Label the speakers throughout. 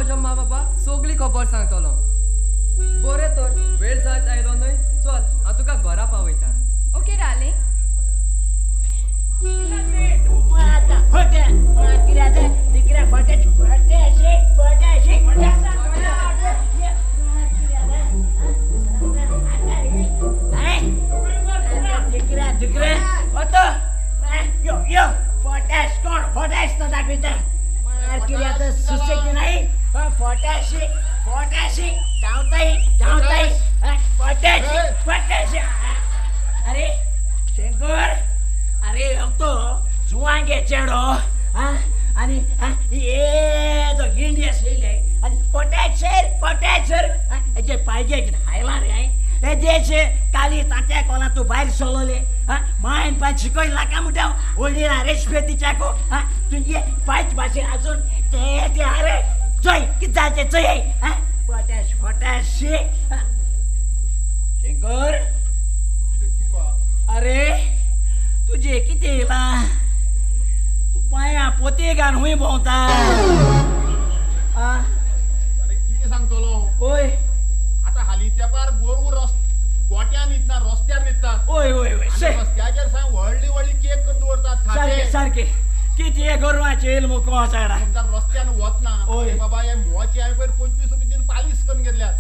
Speaker 1: म्हज्या मा बाबा सगळी खबर सांगतलो. बरें तर वेळ जायत आयलो न्हय, चल हांव तुका घरा पावयता.
Speaker 2: Okay darling.
Speaker 3: अरे शंकर, अरे तो जुवांगे चेडो आनी हे तो इंडिया आशिल्ले आनी पोट्याचेर पोट्याचेर हेजे पाहिजे हायला रे हे देशे काली तांत्या कोला तूं भायर सोलले मायन पांय शिकय लाका म्हणटा व्हडली रेस्पेतीच्याको तुजे पांच भाशेन आजून ते ते अरे चोय कितें जालें चोय पोट्याश पोट्याशे. शंकर, अरे तुजे कितें येयलां? तूं पांया पोतेगान हुंय भोंवता?
Speaker 4: अरे कितें सांगतलो?
Speaker 3: ओय
Speaker 4: आतां हालीं तेंपार गोरवां गोट्यान न्हिदना, रस्त्यार न्हिदता.
Speaker 3: ओय ओय ओय
Speaker 4: रस्त्याचेर सांग व्हडली व्हडली केक करून दवरतात.
Speaker 3: सारकें सारकें. कितें गोरवांचें येयल मुको सायडा
Speaker 4: रस्त्यान वतना बाबा हे मोचे हांवें पयर 25 रुपया दिवन पालीस करून घेतल्यात.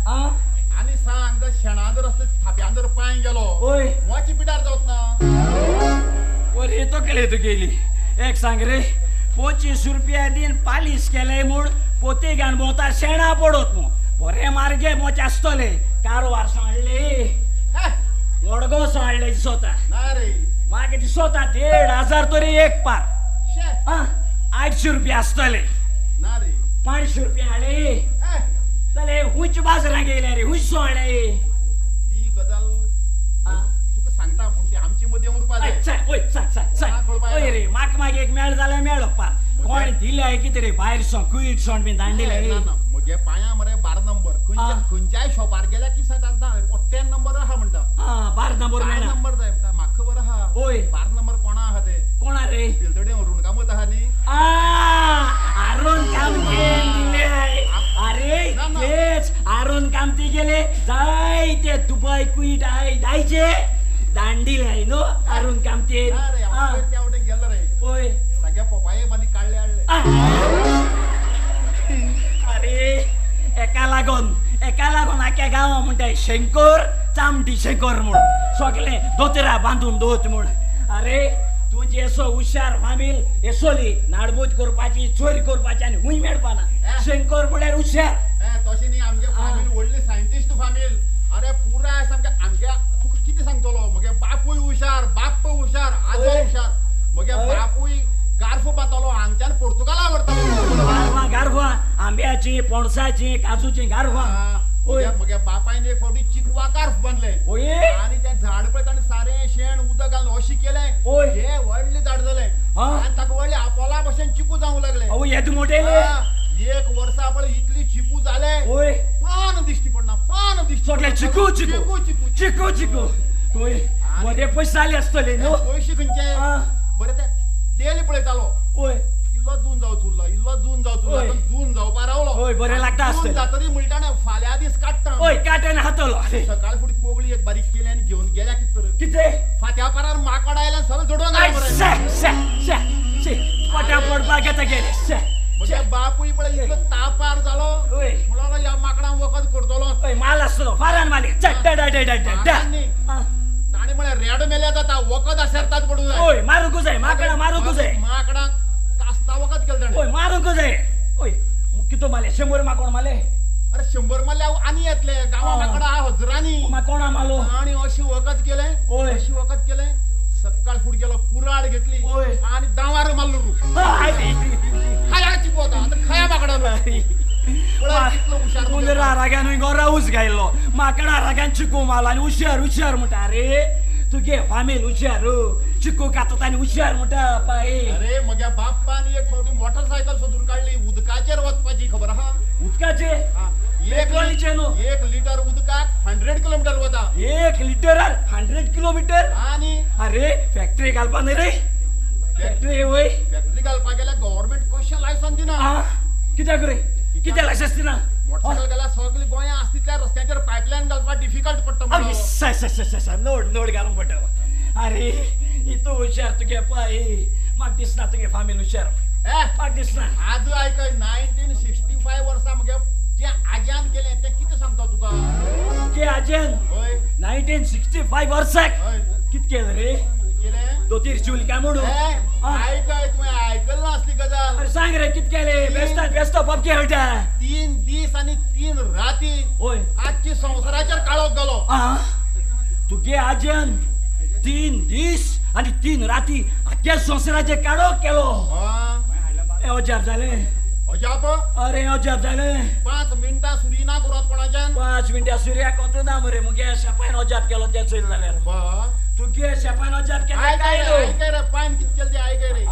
Speaker 4: आनी सांग जर शेणा जर असले थाप्यान जर पांय गेलो मोचे पिठार जावत ना.
Speaker 3: बरी तकली तुगेली. एक सांग रे, 25 रुपया दीन पालीस केले म्हूण पोतेगान भोंवता शेणा पडत मू. बरें मार्गे मोचे आसतले कारवार सांडले, मडगांव सांडले दिसोता
Speaker 4: ना रे.
Speaker 3: मागीर दिसोता 1500 तरी एक पार 800 रुपया आसतले
Speaker 4: ना रे.
Speaker 3: 500 रुपया हाडले जाल्यार हुंच बाजारां गेले रे, हुंच हाडले.
Speaker 4: ही गजाल तुका सांगता पूण ती आमचे मदीं उरपा जाय.
Speaker 3: ओय सांग सांग सांग. ओय रे म्हाका मागीर एक मेळ जाल्यार मेळो पार. कोण दिले कितें रे भायर सो कुईट सोंड बीन दांडिले
Speaker 4: म्हगे पांया मरे 12 नंबर. खंयच्याय शॉपार गेल्यार की सांगता 10 नंबर आहा म्हणटा.
Speaker 3: 12 नंबर
Speaker 4: मेळना नंबर जाय म्हणटा. म्हाका खबर आहा.
Speaker 3: ओय
Speaker 4: 12 नंबर कोणा आहा ते?
Speaker 3: कोणा रे?
Speaker 4: पिलतडे अरुण कामत आहा न्ही.
Speaker 3: अरुण कामती दिले. अरे तेच अरुण कामती गेले जायते दुबय कुईट I जायचे दांडिले न्हू अरुण कामती.
Speaker 4: त्या वटेन गेलो रे.
Speaker 3: ओय
Speaker 4: सगळ्या पोपाये बांदी काडले हाडले.
Speaker 3: अरे एका लागून एका लागून आख्या गांवा म्हणटा शंकर चामटी शंकर म्हूण सगळे दोतरा बांदून दवरत म्हूण. अरे तुजी असो हुशार फामील येसोली नाडबूज करपाची, चोरी करपाची आनी हुंय मेळपाना. शंकर म्हळ्यार हुशार.
Speaker 4: तशें न्ही आमगे फामील व्हडली सायंटिस्ट फामील. अरे पुराय सामकें आमगे तुका कितें सांगतलो, म्हगे बापूय हुशार, बाप्प हुशार, आजो हुशार. म्हगे बापूय गार्फो बांदतालो हांगच्यान पोर्तुगाला व्हरतालो.
Speaker 3: गारवां गारवां आंब्याची, पणसाची, काजूची गारवां.
Speaker 4: म्हगे बापायन एक फावटी चिकवा गार्फ बांदले आनी तें झाड पळय ताणें सारें शेण उदक घालून अशें केलें, हें व्हडलें झाड जालें आनी ताका व्हडलें आपोला भशेन चिकू जावंक लागले.
Speaker 3: येदे मोठेले
Speaker 4: एक वर्सा पळय इतली चिकू जाले पान दिश्टी पडना, पान दिश्टी.
Speaker 3: सगळे चिकू चिकू चिकू चिकू चिकू. बरे पयशे जाले आसतले न्हू.
Speaker 4: पयशे खंयचे? बरें ते डेली पळयतालो. इल्लो जून जावचो उरलो, इल्लो जून जावचो उरलो, जून जावपा रावलो.
Speaker 3: बरें लागता आसतलें.
Speaker 4: जातरी म्हणटा ना फाल्यां दीस काडटा.
Speaker 3: ओय काडटा हातलो.
Speaker 4: सकाळ फुडें कोगळी एक बारीक केली आनी घेवन गेल्या कितें तर
Speaker 3: कितें
Speaker 4: फात्या पारार माकड आयल्यान सगळें जोडून
Speaker 3: पोटा पडपाक येता गेले.
Speaker 4: म्हजे बापूय पळय इतलो तापार जालो म्हणलो ह्या माकडांक वखद करतलो.
Speaker 3: माल आसतलो फारान माल.
Speaker 4: ताणें म्हळें रेडो मेल्या जाता वखद आसतात पडूं जाय.
Speaker 3: ओय मारूंक जाय माकडां, मारूंक जाय
Speaker 4: माकडांक. कास्ता वखद केलें ताणें.
Speaker 3: ओय मारूंक जाय. ओय कितो माले 100 माकोण माले.
Speaker 4: अरे 100 मारले आनी येतले गांवा माकडां आहा हजरांनी.
Speaker 3: कोणा मालो
Speaker 4: आनी अशी वखद केलें. अशी वखद केलें. सकाळ फुडें गेलो कुराड घेतली आनी दावार मारलो रूख. खाया चिकू आतां खाया माकडां.
Speaker 3: उंदरा रागान गोरावूच गायलो, माकडा रागान चिकू मारलो आनी हुशार हुशार म्हणटा. अरे तुगे फामील हुशार, चिकू खाता आनी हुशार म्हणटा पाय.
Speaker 4: अरे म्हज्या बाप्पान एक फावटी मोटरसायकल सोदून काडली उदकाचेर वचपाची. खबर आहा?
Speaker 3: उदकाचेर?
Speaker 4: 1 लिटर उदकाक 100 किलोमिटर वता.
Speaker 3: 1 लिटरार 100 किलोमिटर?
Speaker 4: आनी
Speaker 3: अरे फॅक्टरी घालपा न्ही रे. फॅक्टरी वय
Speaker 4: फॅक्टरी घालपा गेल्यार गव्हर्मेंट कशें लायसन दिना.
Speaker 3: कित्याक रे? कित्याक लायसन्स दिना?
Speaker 4: मोटरसायकल गेल्यार सगळे गोंया आसा तितल्या रस्त्यांचेर पायपलायन घालपाक डिफिकल्ट पडटा.
Speaker 3: नोड नोड घालूंक पडटा. अरे इतू हुशार तुगे पाय, म्हाका दिसना तुगे फामील हुशार, म्हाका दिसना.
Speaker 4: आज आयक, 1965 वर्सा मगे जे आज्यान केलें तें कितें सांगता तुका?
Speaker 3: तुगे आज्यान 1965 वर्साक कितें केलें रे? दोतीर चूल काय म्हणून
Speaker 4: आयकय, तुवें आयकल ना असली गजाल.
Speaker 3: अरे सांग रे कितें केलें? बेस्ता बेस्ता बाबके खेळटा
Speaker 4: 3 दीस आनी 3 राती.
Speaker 3: हय,
Speaker 4: आजची संवसाराचेर काळोख गेलो.
Speaker 3: तुगे आज्यान 3 दीस आनी 3 राती आख्या संवसाराचेर काळोख केलो. हें अजाप जालें.
Speaker 4: अजाप?
Speaker 3: अरे अजाप जालें.
Speaker 4: 5 मिनटां सुरी ना करोत कोणाच्यान.
Speaker 3: 5 मिनटां सुर्याक वचूं ना मरे. मुगे शेपायन अजाप केलो तें चोयलें जाल्यार. तुगे शेपायन अजाप केलें काय
Speaker 4: आयकय रे, पायन कितें केलें तें आयकय रे.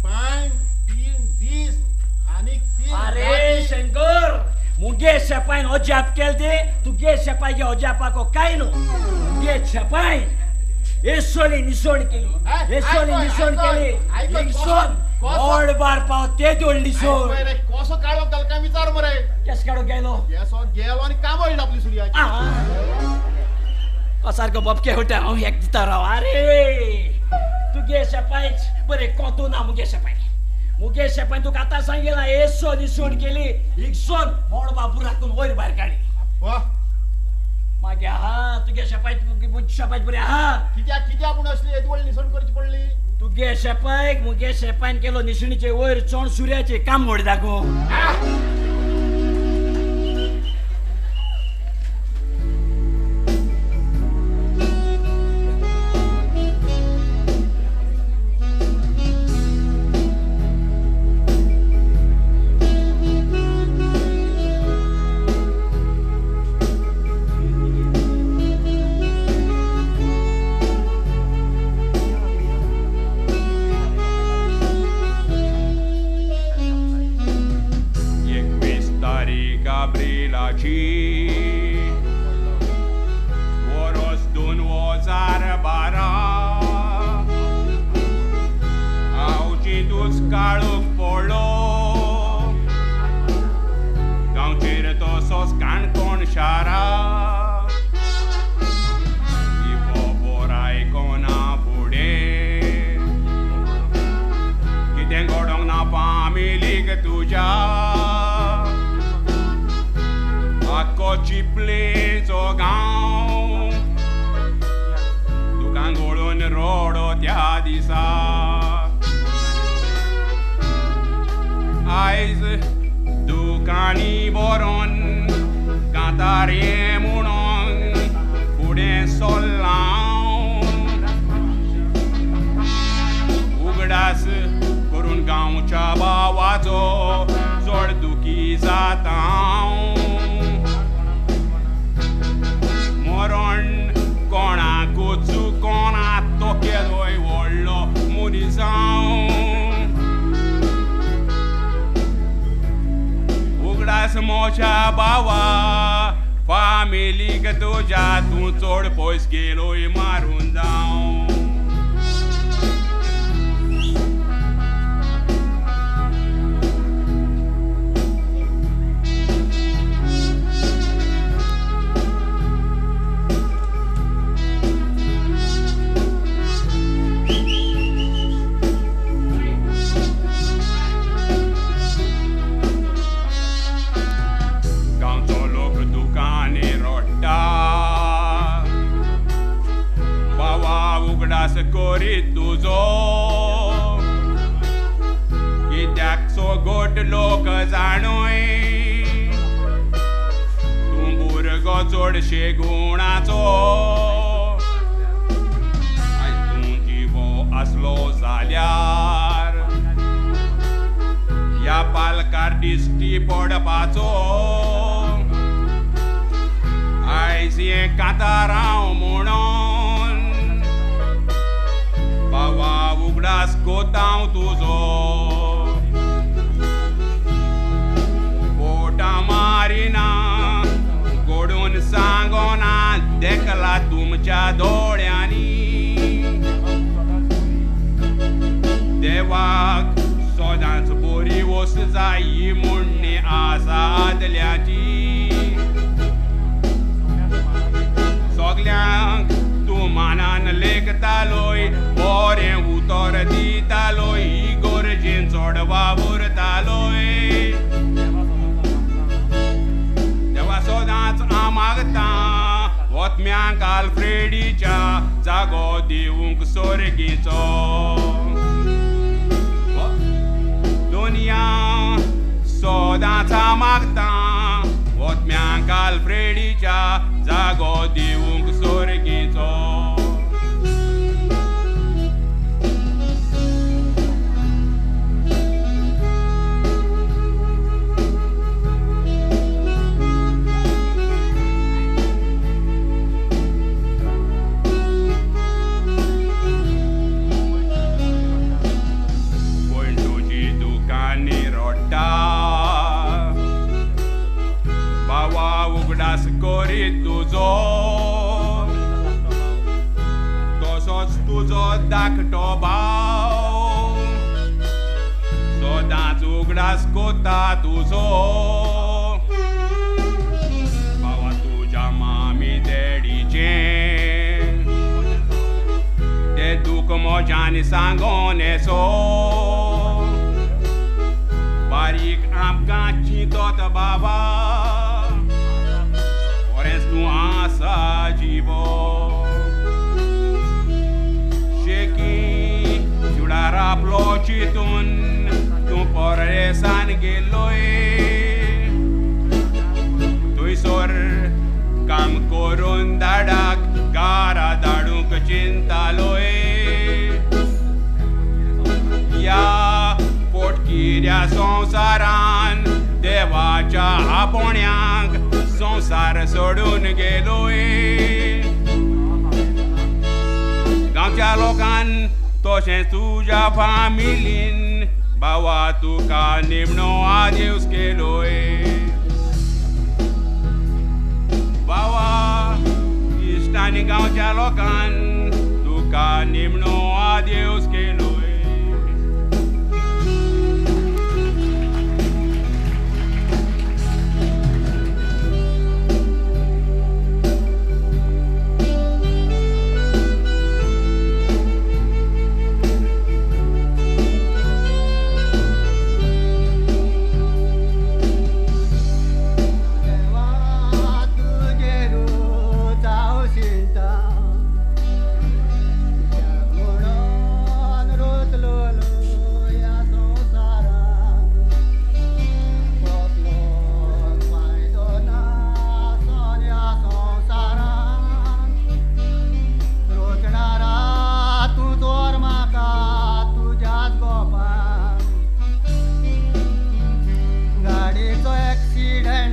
Speaker 4: पायन 3 दीस आनी 3 राती.
Speaker 3: अरे शंकर, मुगे शेपायन अजाप केलें तें तुगे शेपायगे अजापाको काय न्हू. मुगे शेपायन एसोली निसोण केली, एसोली निसोण केली, निसोण व्हड बार पाव ते जोडली सोड.
Speaker 4: कसो काळोख घाल काय विचार मरे.
Speaker 3: केस काळोख गेलो?
Speaker 4: केसो गेलो आनी काम वळिल्ली आपली सुर्याची.
Speaker 3: सारको बबके उठा हांव एक दिता राव. अरे तुगे शेपायच बरें कोतू ना मुगे शेपाय. मुगे शेपायन तुका आतां सांगिला एसो निसोण केली, इकसोन मळबा बुराकून वयर भायर काडली. मागीर आहा तुगे शेपाय शेपायच बरें आहा.
Speaker 4: कित्याक कित्याक म्हूण असली येदी व्हडली निसण करची पडली?
Speaker 3: तुगे शेपायक मुगे शेपायन केलो निसणीचे वयर चोण सुर्याचे काम व्हड दाखो.
Speaker 2: मोच्या बावा फामिलीक तुज्या तूं चड पयस गेलोय मारून जावं. करीत तुजो कित्याक सो गोट लोक जाणूय तूं भुरगो चडशे गुणाचो. आयज तूं जिवो आसलो जाल्यार ह्या पालकार दिश्टी पडपाचो. आयज हें कांतार हांव म्हणून बाबा उगडास कोतांव तुजो. पोटा मारिना गोडून सांगोना देखला तुमच्या दोळ्यांनी. देवाक सदांच बरी वस्त जाय म्हूण आसा. आल्फ्रेडीच्या जागो दिवंक सोर्गीचो. दुनिया सदांच मागता ओतम्यांक आल्फ्रेडीच्या जागो दिवंक सोर्गीचो. उगडास करीत तुजो तसोच तुजो धाकटो भाव सदांच उगडास कोता तुजो. बाबा तुज्या मामी डॅडीचें तें दूख म्हज्यान सांगोन येसो. बारीक आमकां चिंतत बाबा तूं आसा जिवो. शेकी जुडार आपलो चिंतून तूं परदेसान गेलोय. थंयसर काम करून धाडाक घरा धाडूंक चिंतालोय. ह्या पोटकिऱ्या संवसारान देवाच्या आपोवण्यांक संवसार सोडून गेलोय. गांवच्या लोकान तशें तुज्या फामिलीन बाबा तुका निमणो आदेस केलोय. बाबा इश्टांनी गांवच्या लोकान तुका निमणो आदेस केलोय.
Speaker 1: गाडीचो एक्सिडेंट